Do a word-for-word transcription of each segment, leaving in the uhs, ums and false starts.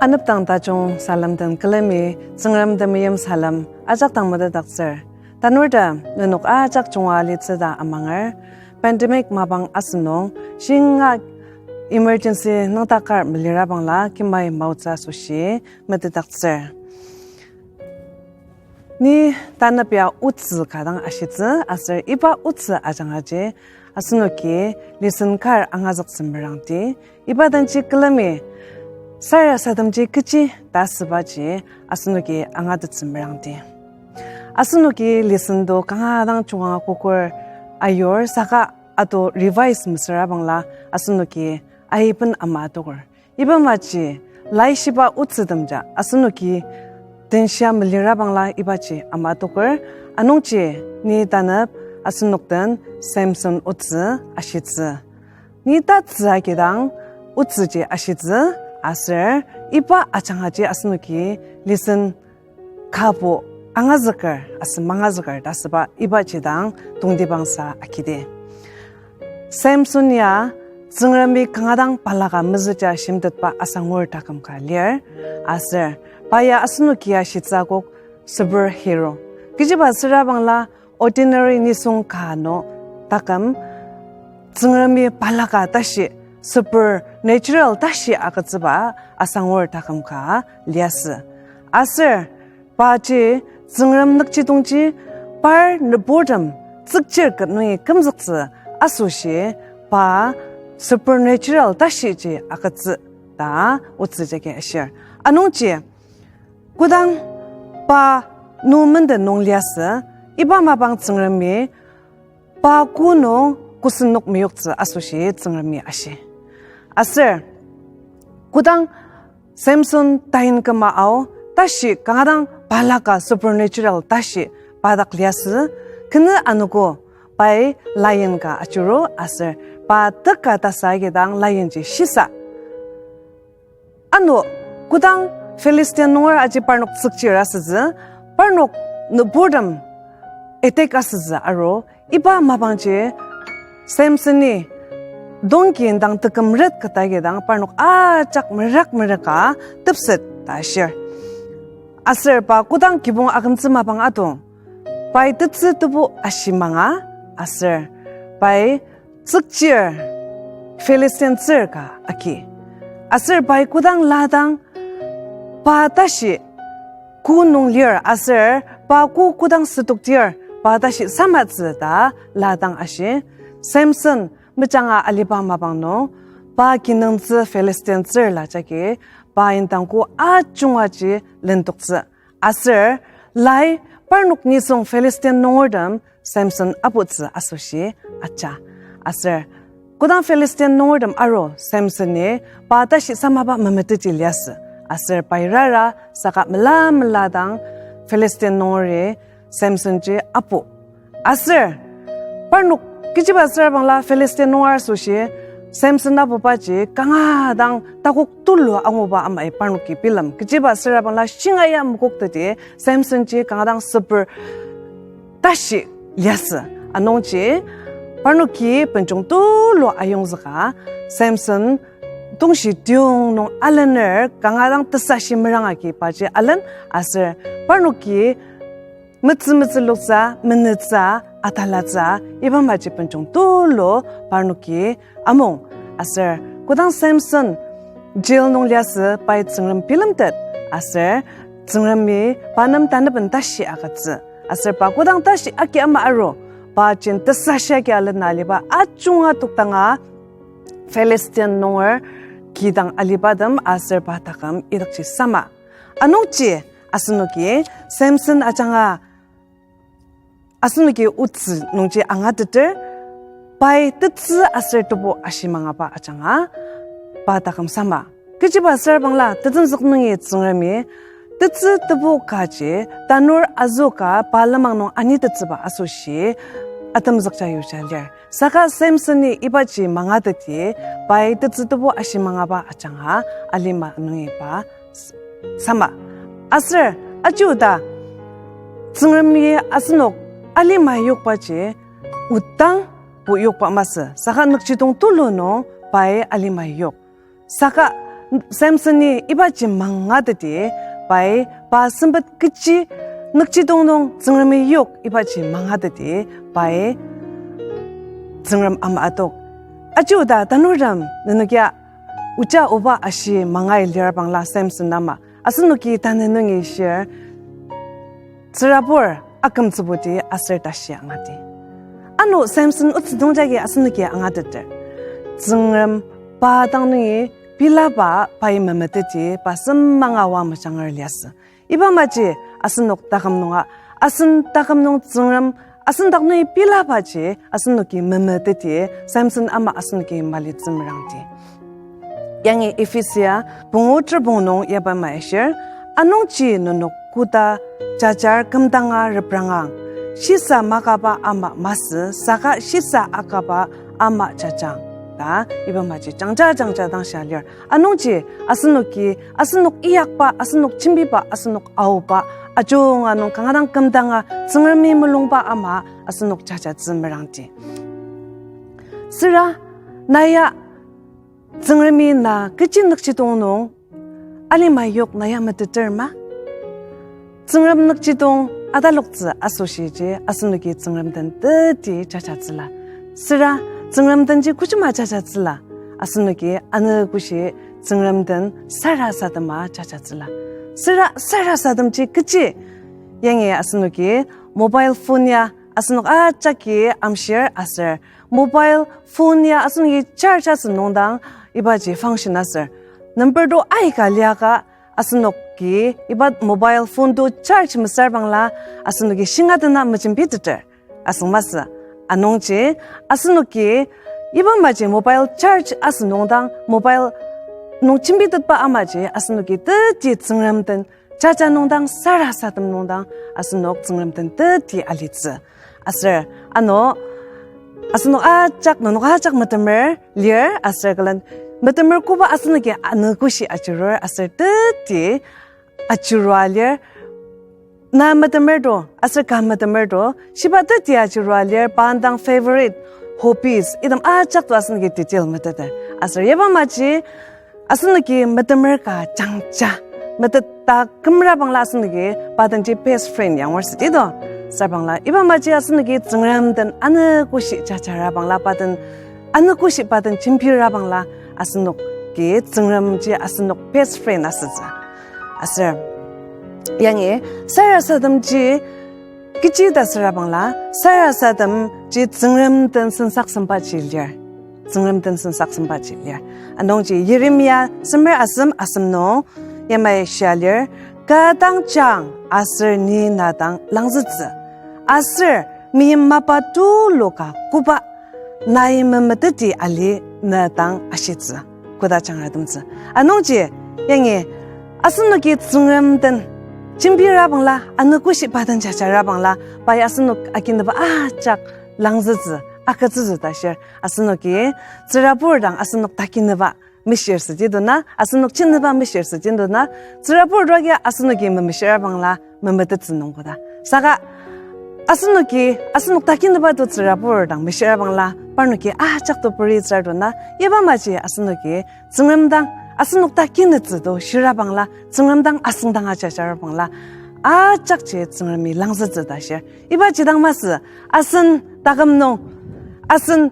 Anepdang tajung salem den külemi Tsüngrem temeim salem ajak dang metetdaktsür. Tanurtem nenok ajak junga alitsü ta amanger. Pandemic mapang asünung shinga emergency nüngdakar melirabangla kimai maotsü asoshi metetdaktsür. Ni tanep ya otsü ka dang ashitsü, aser iba otsü ajangaji asenoki lesson kar angazüktsü merangdi. Iba denji külemi sarasademji kechi ta asübaji asenoki angatettsü merangdi. Asenoki lesson to kanga dang junga kokur ayur saka ato revise mesüra bangla asenoki aiben ama adoker. Iba maji laishiba otsütemja asenoki tenshia melira bangla ibaji ama adoker. Anungji ni tanep asenok den Samson otsü ashitsü. Ni tatsü agidang otsüji ashitsü aser iba ajangaji asenoki lesson kabo angazüker aser mangazüker ta asüba ibaji dang tongtibangsa agidi. Samson ya Tsüngremi kanga dang balaka mezüja shimtetba asangur taküm ka lir, aser pa ya asenoki ashitsü akok superhero. Kechiba süra bangla ordinary nisung ka nung taküm Tsüngremi balaka tashi supernatural tashi agütsüba asangur taküm ka liasü. Aser paji Tsüngrem nükjidongji par nüburtem tsükchir ket nungi kümzüktsü asoshi pa supernatural tashiji agütsü ta otsü jagi ashir. Anungji kodang pa nu menden nung liasü, iba mapang Tsüngremi pa ko nung kosenok meyoktsü asoshi Tsüngremi ashi. Aser kodang Samson tain küma ao, tashi kanga dang balaka supernatural tashi pa dak liasü, kenü anogo pai lion ka ajuru aser pa teka tasa agidang lion ji shisa. Ano kodang Philistine nunger aji parnok tsükchir asütsü, parnok nüburtem attack asütsü aru, iba mapangji Samson-i donkey indang tekümret keta agidang parnok ajak merak meraka tepset ta ashir. Aser pa kodang kibong akümtsü mapang atong, pai tetsü tebu ashi manga, aser pai tsükchir Philistine tsür ka aki. Aser pai kodang ladang pa tashi ko nung lir aser pa ko kodang sütoktir pa tashi samatsü ta ladang ashi. Samson mejanga aliba mapang nung pa kinungtsü Philistine tsür la jagi pa indang ko ajungaji lendoktsü. Aser lai parnok nisung Philistine nungertem Samson aputsü asoshi aja. Aser kodang Philistine nungertem aru Samson-i pa tashi samaba memeteti liasü. Aser pai rara saka mela mela dang Philistine nungeri Samson ji apu. Aser parnok kechiba süra bangla Philistine nunger asoshi Samson apubaji kanga dang takok tulu anguba amai parnoki bilem. Kechiba süra bangla shinga ya mokok teti Samson ji kanga dang super tashi liasü. Anungji parnoki benjong tulu ayongzüka Samson tongshi tiyong nung alener kanga dang tesashi meranga ki paji alen aser parnoki metsü metsü loktsü, menütsü, atalatsü, iba maji benjong tulu parnoki amung. Aser kodang Samson jail nung liasü pai Tsüngrem bilemtet, aser Tsüngremi pa nem tanaben tashi agütsü. Aser pa kodang tashi aki ama aru, pa jin tesashi agi alena aliba ajunga toktanga Philistine nunger kidang alibatem aser pa taküm idakji sama. Anungji asenoki Samson ajanga asenoki otsü nungji angateter, pai tetsü aser tebu ashi mangaba ajanga pa taküm sama. Kechiba süra bangla tetemzük nungi Tsüngremi tetsü tebu kaji tanur azü ka pa lenmang nung anitettsüba asoshi atemzükja yuja lir. Saka Samson-i ibaji mangateti pai tetsü tebu ashi mangaba ajanga alima nungi pa s-, sama. Aser aji oda Tsüngremi asenok alima yokbaji odang bo yokba masü. Saka nükjidong tulu nung pai alima yok. Saka Samson-i ibaji mangateti, pai pa sempet kechi nükjidong nung Tsüngremi yok ibaji mangateti, pai Tsüngrem ama adok. Aji oda tanurtem nenokia oja oba ashi mangai lir bangla Samson ama, asenoki tanü nungi shir, tsürabur akümtsübuti aser tashi angati. Ano Samson otsü nung jagi asenoki angateter. Tsüngrem pa dang nungi bilaba pai memeteti pa semanga wa mejanger liasü. Iba maji asenok taküm nunga, asen taküm nung Tsüngrem asen dak nungi bilabaji asenoki memeteti Samson ama asenoki malitsü merangdi. Yangi Ephesia pungu trepong nung yaba maishir, anungji nenok koda jajar kümdanga reprangang, shisa makaba ama masü, saka shisa akaba ama jajang, ta iba maji jangja jangja dang shia lir. Anungji asenoki, asenok iyakba, asenok jembiba, asenok aoba, ajunga nung kanga dang kümdanga Tsüngremi mulungba ama asenok jajatsü merangdi. Süra, na ya Tsüngremi na kechi nükjidong nung alima yok na ya meteter ma? Tsüngrem nükjidong ataloktsü asoshiji asenoki Tsüngrem den teti jajatsüla. Süra Tsüngrem denji kojima jajatsüla. Asenoki anogoshi Tsüngrem den sarasadema jajatsüla. Süra sarasademji kechi? Yangi asenoki mobile phone ya asenok ajaki amshir aser, mobile phone ya asenoki charge asü nungdang ibaji function aser, number to aika liaka asenoki iba mobile phone to charge mesüra bangla asenoki shinga dena mejembiteter. Asüng masü, anungji asenoki iba maji mobile charge asü nungdang mobile nung jembitetba amaji asenoki teti Tsüngrem den jaja nungdang sarasadem nungdang asenok Tsüngrem den teti alitsü. Aser ano asenok ajak, nenok ajak metemer lir aser külen metemer koba asenoki anogoshi ajurur aser teti ajurua lir. Na metemer to aser ka metemer to, shiba teti ajurua lir, pa indang favorite hobbies item ajak to asenoki detail meteter. Aser yaba maji asenoki metemer ka jangja meteta kümra bangla asenoki pa denji best friend yangur südi to. Sür bangla iba maji asenoki Tsüngrem den anogoshi jajara bangla pa den anogoshi pa den jembira bangla asenoki Tsüngremji asenok best friend asütsü. Aser yangi sarasademji kechi ta süra bangla, sarasademji Tsüngrem den sensaksembaji lir. Tsüngrem den sensaksembaji lir. Anungji Yeremia semer asem asem nung yamai shia lir, ka dang jang aser ni na dang langzütsü, aser meim mapa tulu ka koba nai memeteti ali na dang ashitsü, koda jangratemtsü. Anungji yangi asenoki Tsüngrem den jembira bangla, anogoshi pa den jajara bangla, pai asenok akinüba ajak langzütsü, agütsütsü ta shir. Asenoki tsürabur dang asenok takinüba meshir südi dona, asenok chinüba meshir südi dona, tsürabur doakia asenoki memeshira bangla memetettsü nung koda. Saka asenoki, asenok takinüba to tsürabur dang meshira bangla, parnoki ajak to puritsür dona, yaba maji asenoki Tsüngrem dang asenok takinütsü to shira bangla, Tsüngrem dang asüngdanga jajara bangla, ajakji Tsüngremi langzütsü ta shir. Ibaji dang masü, asen taküm nung, asen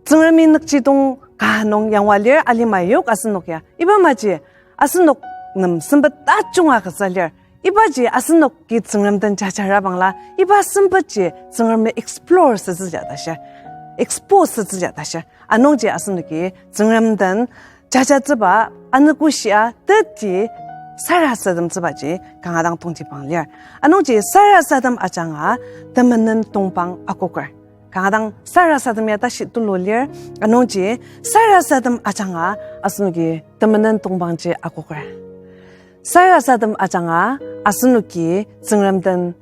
Tsüngremi nükjidong ka nung yangwa lir alima yok asenok ya. Iba maji asenok nem sempet tajunga agütsü lir. Ibaji asenoki Tsüngrem den jajara bangla, iba sempetji Tsüngremi explore sütsüja ta shir, expose sütsüja ta shir. Anungji asenoki Tsüngrem den jajatsüba anogoshia teti sarasademtsübaji kanga dang tongtibang lir. Anungji sarasadem ajanga temenen tongpang akoker. Kanga dang sarasadem ya tashi tulu lir, anungji sarasadem ajanga asenoki temenen tongpangji akoker. Sarasadem ajanga asenoki Tsüngrem den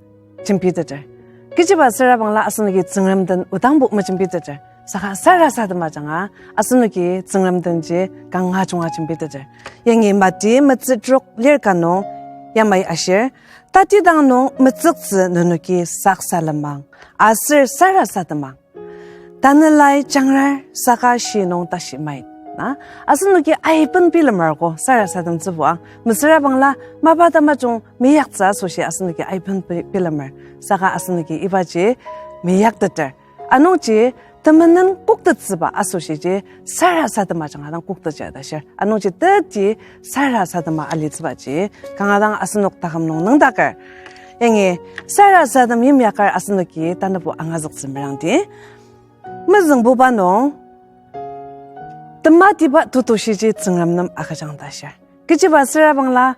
jembiteter. Kechiba süra bangla asenoki Tsüngrem den odangbo mejembiteter. Saka sarasadem ajanga asenoki Tsüngrem denji kanga junga jembiteter. Yangi Mati metsü trok lir ka nung yamai ashir, tatidang nung metsüktsü nenoki saksalemang, aser sarasademang. Tanelai jangrar saka shi nung tashi mait. Na, asenoki aiben bilemer ko sarasademtsübo ang. Mesüra bangla mapa tamajung meyaktsü asoshi asenoki aiben bi-, bilemer. Saka asenoki ibaji meyakteter. Anungji temenen koktettsüba asoshiji sarasadema ajanga dang koktettsü ta shir. Anungji teti sarasadema alitsübaji kanga dang asenok taküm nung nüngdaker. Yangi sarasadem yimyaker asenoki tanübo angazüktsü merangdi. Mezüngbuba nung tematiba tetushiji Tsüngrem nem agüjang ta shir. Kechiba süra bangla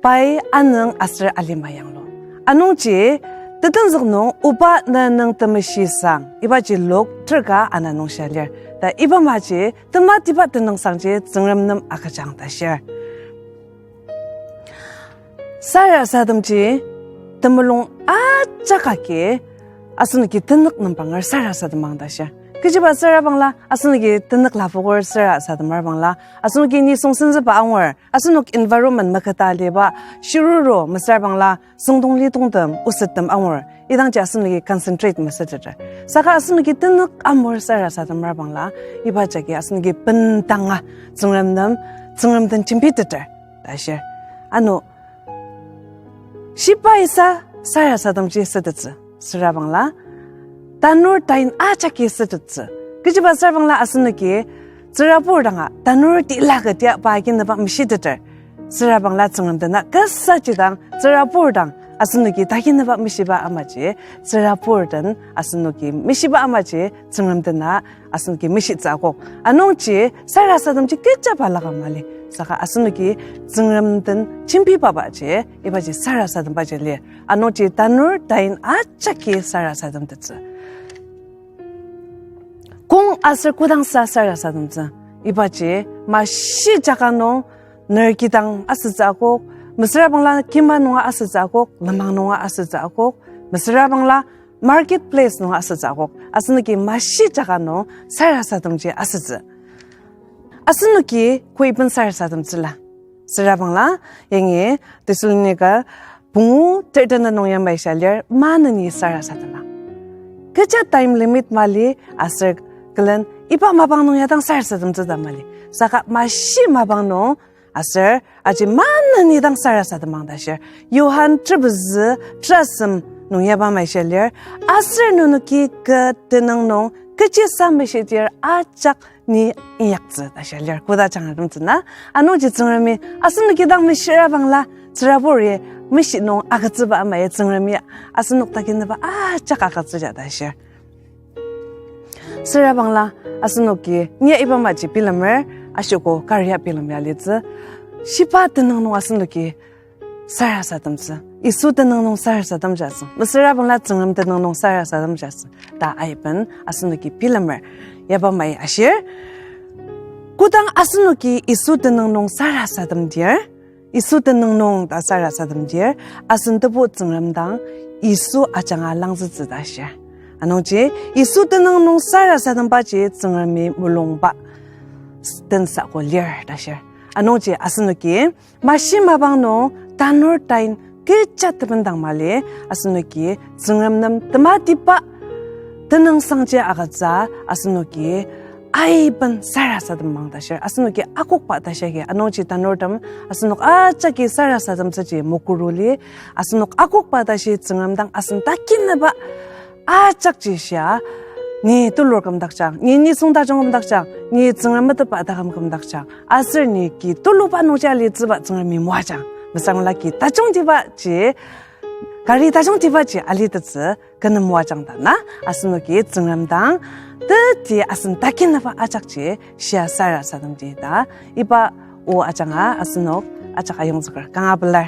pai anüng aser alima yanglu. Anungji tetenzük nung oba ne nüng temeshi sang, ibaji Luk terka ana nung shia lir. Ta iba maji tematiba tenüngsangji Tsüngrem nem agüjang ta shir. Sarasademji temulung ajak agi asenoki tenük nembanger sarasademang ta shir. Kechiba süra bangla asenoki tenük lapoker sarasademer bangla asenoki nisung senzüba angur, asenok environment maketa aliba, shiruru mesüra bangla süngdong lidongtem osettem angur, idangji asenoki concentrate mesüteter. Saka asenoki tenük amur sarasademer bangla iba jagi asenoki bendanga Tsüngrem nem, Tsüngrem den jembiteter ta shir. Ano shibaisa sarasademji sütettsü süra bangla tanur tain ajaki sütettsü. Kechiba süra bangla asenoki tsürabur danga tanur tila ketia pa aginüba meshiteter. Süra bangla Tsüngrem dena kasa jidang tsürabur dang asenoki taginüba meshiba amaji, tsürabur den asenoki meshiba amaji Tsüngrem dena asenoki meshitsü akok. Anungji sarasademji kecha balaka mali. Saka asenoki Tsüngrem den jembibabaji, ibaji sarasadembaji lir. Anungji tanur tain ajaki sarasademtettsü. Kong aser kodangsa sarasademtsü. Ibaji mashi jaka nung ner kidang asütsü akok, mesüra bangla kima nunga asütsü akok, lenmang nunga asütsü akok, mesüra bangla market place nunga asütsü akok, asenoki mashi jaka nung sarasademji asütsü. Asenoki koiben sarasademtsüla. Süra bangla, yangi Thessalonika pungu tertena nung yamai shia lir, maneni sarasadema. Kecha time limit mali aser külen iba mapang nung ya dang sarasademtsü ta mali. Saka mashi mapang nung aser aji maneni dang sarasademang ta shir. Johan terpezü terasem nung yaba mai shia lir, aser nenoki kü tenüng nung kechisa meshitir ajak ni inyaktsü ta shia lir. Koda jangratemtsü na, anungji Tsüngremi asenoki dang meshira bangla, tsüraburi meshi nung agütsüba amai Tsüngremi asenok takinüba ajak agütsüja ta shir. Süra bangla asenoki nia iba maji bilemer, ashiko karia bilemer alitsü. Shiba tenüng nung asenoki sarasademtsü. Yisu tenüng nung sarasademjasü. Mesüra bangla Tsüngrem tenüng nung sarasademjasü ta aiben asenoki bilemer. Yaba mai ashir, kodang asenoki Yisu tenüng nung sarasademdir, Yisu tenüng nung ta sarasademdir, asen Tebu Tsüngrem dang Yisu ajanga langzütsü ta shir. Anungji Yisu tenüng nung sarasadembaji Tsüngremi mulungba tensako lir ta shir. Anungji asenoki mashi mapang nung tanur tain kecha tebendang mali, asenoki Tsüngrem nem tematiba tenüngsangji agütsü, asenoki aiben sarasademang ta shir. Asenoki akokba ta shia agi, anungji tanurtem asenok ajaki sarasademtsüji mokuru li, asenok akokba ta shi Tsüngrem dang asen takinüba ajakji shia, ni tulur kümdakjang, ni nisung tajung kümdakjang, ni Tsüngrem metetba taküm kümdakjang, aser ni ki tuluba nungji alitsüba Tsüngremi moajang. Mesüra bangla ki tajungtibaji, kari tajungtibaji alitettsü kü nem moajang ta na, asenoki Tsüngrem dang teti asen takinüba ajakji shia sarasademdi ta, iba o ajanga asenok ajak ayongzüker kanga pelar.